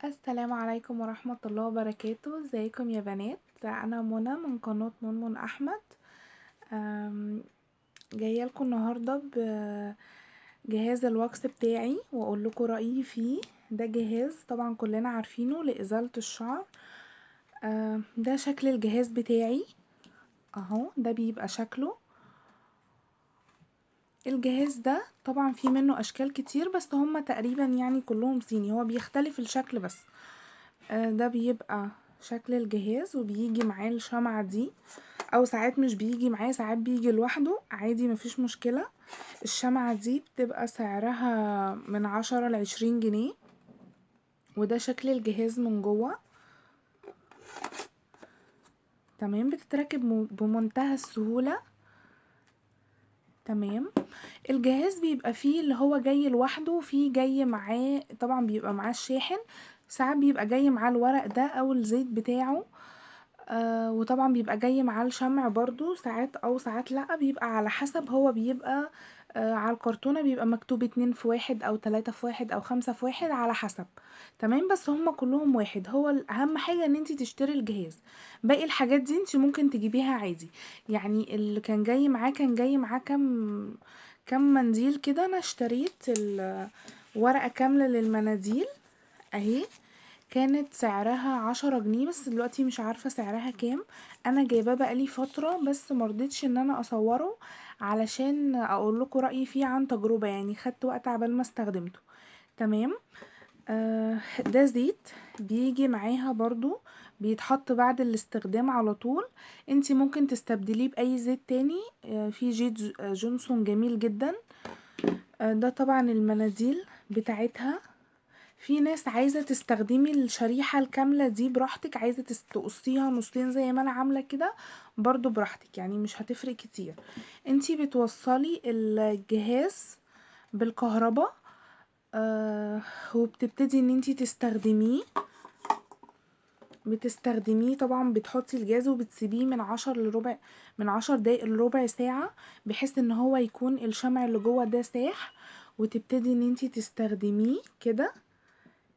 السلام عليكم ورحمة الله وبركاته. ازيكم يا بنات؟ انا منى من قناة منمن احمد. جاية لكم النهاردة بجهاز ال wax بتاعي واقول لكم رأيي فيه. ده جهاز طبعا كلنا عارفينه لإزالة الشعر. ده شكل الجهاز بتاعي اهو، ده بيبقى شكله. الجهاز ده طبعا في منه اشكال كتير، بس هما تقريبا كلهم صيني، هو بيختلف الشكل بس. ده بيبقى شكل الجهاز، وبيجي معاه الشمعة دي، او ساعات مش بيجي معاه، ساعات بيجي لوحده عادي مفيش مشكلة. الشمعة دي بتبقى سعرها من 10 ل20 جنيه. وده شكل الجهاز من جوه، تمام. بتتركب بمنتهى السهولة، تمام. الجهاز بيبقى فيه اللي هو جاي لوحده، فيه جاي معاه طبعا بيبقى معاه الشاحن، ساعات بيبقى جاي معاه الورق ده او الزيت بتاعه، وطبعا بيبقى جاي معاه الشمع برضو ساعات او ساعات لا، بيبقى على حسب. هو بيبقى على الكرتونة بيبقى مكتوب 2 في 1 او 3 في 1 او 5 في 1 على حسب، تمام. بس هما كلهم واحد. هو اهم حاجة ان انتي تشتري الجهاز، باقي الحاجات دي انتي ممكن تجيبيها عادي. اللي كان جاي معاه كان جاي معاه كم منديل كده. انا اشتريت ورقة كاملة للمناديل اهي، كانت سعرها 10 جنيه، بس دلوقتي مش عارفة سعرها كام. انا جايباه بقالي فترة بس مرضتش ان انا اصوره علشان اقول لكم رأيي فيه عن تجربة، خدت وقت عبال ما استخدمته، تمام. ده زيت بيجي معاها برضو، بيتحط بعد الاستخدام على طول. انتي ممكن تستبدليه بأي زيت تاني، في زيت جونسون جميل جدا. ده طبعا المناديل بتاعتها. في ناس عايزة تستخدمي الشريحة الكاملة دي براحتك، عايزة تقصيها نصين زي ما انا عاملة كده برضو براحتك، مش هتفرق كتير. انتي بتوصلي الجهاز بالكهرباء، وبتبتدي ان انتي تستخدميه. بتستخدميه طبعا بتحطي الجهاز وبتسيبيه من عشر لربع، من 10 دقايق لربع ساعة، بحيث ان هو يكون الشمع اللي جوه ده ساح، وتبتدي ان انتي تستخدميه كده،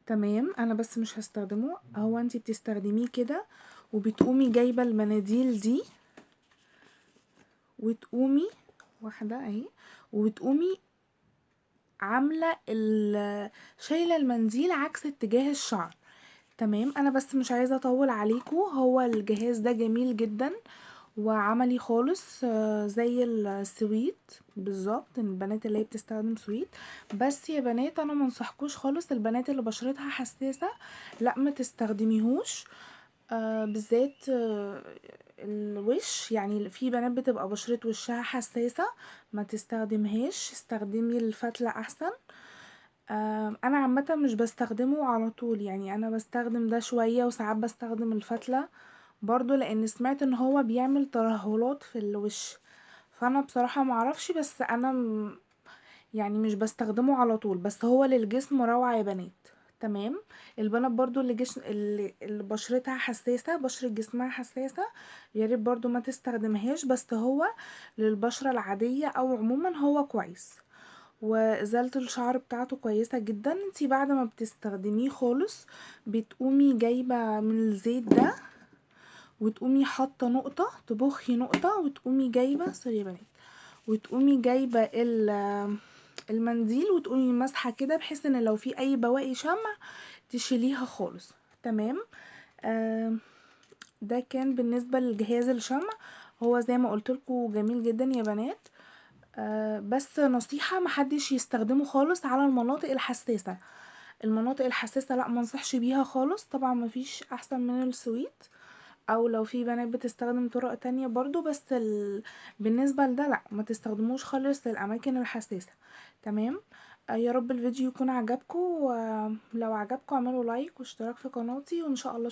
تمام. انا بس مش هستخدمه، هو انتي بتستخدميه كده، وبتقومي جايبه المناديل دي وتقومي واحده اهي، وتقومي عامله شايله المنديل عكس اتجاه الشعر، تمام. انا بس مش عايزه اطول عليكم. هو الجهاز ده جميل جدا وعملي خالص، زي السويت بالظبط، البنات اللي هي بتستخدم سويت. بس يا بنات انا ما انصحكوش خالص، البنات اللي بشرتها حساسه لا ما تستخدميهوش، بالذات، الوش. في بنات بتبقى بشرة وشها حساسه ما تستخدمهاش، استخدمي الفتله احسن. انا عامه مش بستخدمه على طول، انا بستخدم ده شويه وساعات بستخدم الفتله برضو، لان سمعت ان هو بيعمل ترهلات في الوش، فانا بصراحه معرفش، بس انا مش بستخدمه على طول، بس هو للجسم روعه يا بنات، تمام. البنات برضو اللي بشرتها حساسه، بشره جسمها حساسه، يا ريت برضو ما تستخدمهاش، بس هو للبشره العاديه او عموما هو كويس، وازاله الشعر بتاعته كويسه جدا. انتي بعد ما بتستخدميه خالص بتقومي جايبه من الزيت ده وتقومي حاطه نقطه، تبخي نقطه، وتقومي جايبه، سوري يا بنات، وتقومي جايبه المنديل وتقومي ماسحه كده، بحيث ان لو في اي بواقي شمع تشيليها خالص، تمام. ده كان بالنسبه لجهاز الشمع. هو زي ما قلت لكم جميل جدا يا بنات، بس نصيحه محدش يستخدمه خالص على المناطق الحساسه. المناطق الحساسه لا، ما انصحش بيها خالص. طبعا مفيش احسن من السويت، او لو في بنات بتستخدم طرق تانية برضو، بس بالنسبة لده لا، ما تستخدموش خالص للأماكن الحساسة، تمام. يا رب الفيديو يكون عجبكم، ولو عجبكم اعملوا لايك واشتراك في قناتي، وان شاء الله